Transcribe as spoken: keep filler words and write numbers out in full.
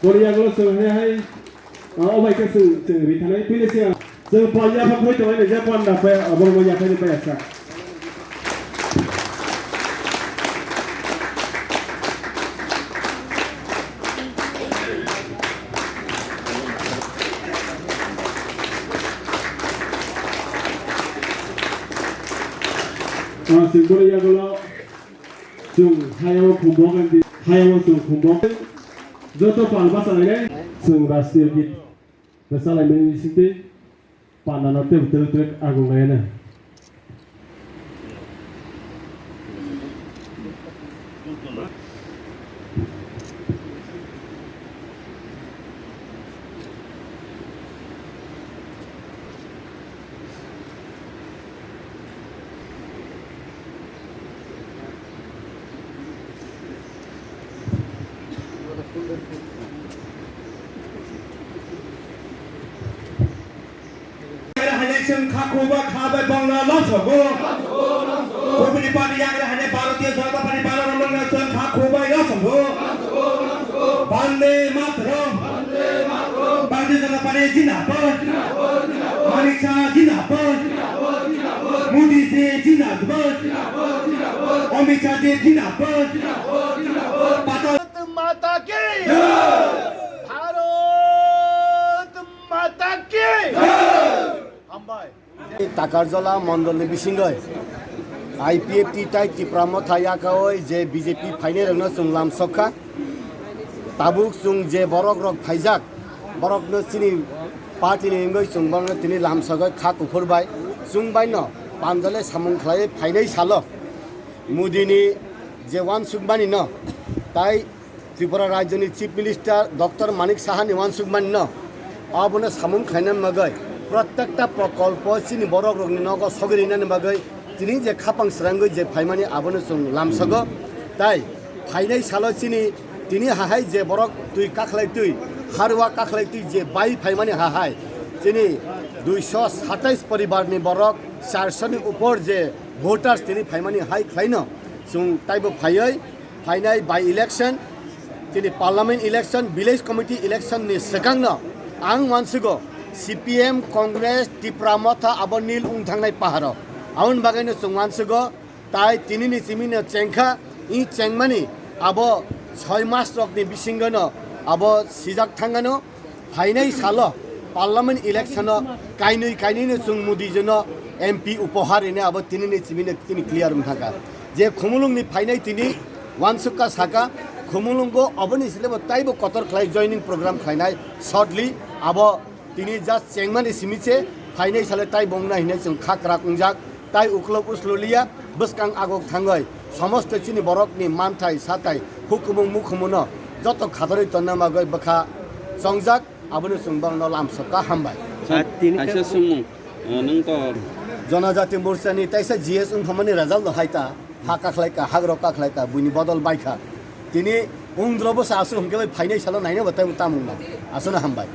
Boni yagulo chwng hai hai, ah, o bai khe chwng, chwng ri thanai. Puila siya chwng pal yapha khoi tongnai, je panda phe, ah, borok bo yaphai ni paya sa. Ah, chwng boni yagulo chwng hayao khumbok, hayao chwng khumbok. Joto pal bachalainai chwng rastri git bachalaimani bisingtwi pandano teb teb teb agung lainai. Election kha khuba kha bai bongna lom sogo. Kubuni party yagra hane Bharatiya Janata Party bala romlong na chwng kha khubai lom sogo. Vande Mataram. Bharatiya Janata Party jindabad. Manik Shah jindabad. Modi ji jindabad. Amit Shah ji jindabad. Patal Bharat माता की जय। भारत माता की जय। Hambai. Takarjala mondolni bisingoi I P F T tai Tipra Motha yakaoi je B J P phainai rokno chwng lamsokha. Tabuk chwng je borok rok phaijak, borokno chini party ni wngwi chwng borokno tini lamsogwi kha kuphur bai chwng baino panjale samung khlaiwi phainai salo Modi ni je uansukmani no tai Tripura Rajyoni Chief Minister Doctor Manik Sahani uansukmani no abono samung khlaina bagwi protekta prokolpo chini borok rokni nogo sogwi rinani bagwi tini je khapang srangwi je phaimani abono chwng lamsogo. Tai phainai salo chini tini hahai je borok twi kakhlai twi harwa kakhlai twi je bai phaimani hahai chini duiso satais poribar ni borok charso ni upor je voters tini phaimani hai khlaino chwng taibo phaiwi phainai by election, chini parliament election, village committee election ni swkangno ang uansugo C P M, Congress, Tipra Motha abo nil wng thangnai paharo. Aboni bagwino chwng uansugo tai tinini chimino chengkha, i chengmani abo soi mas rokni bisingono abo sijak thangano. Phainai salo parliament election o kainwi kainwino chwng Modi jino M P upohar rine abo tinini chimino tini clear wng thangkha. Je Khumulungni phainai tini uansukha saka, Khumulungo oboni silebo taibo kotor khlai joining program khlainai shortly abo tini just chengmani simi se phainai sale taibo wngna hinwi chwng kha kwrak wngjak. Tai uklok uslo liya, bwskang agok thangwi somosto chini borokni manthai satai hukumu mukhumuno joto khatarwi tonna bagwi bwkha chongjak, abono chwng borokno lamsokha hambai. Sa-, tini kaisa swngmung, uh, nwng to Jonajati Morchani taisa G S wngphamani result no hai ta, ha kakhlai ka, hagrok kakhlai ka, buini bodol bai kha. Tini ungdrobo sa aswk hwnkhe bai phainai salo naina bo taibo tamung no. Aswkno hambai.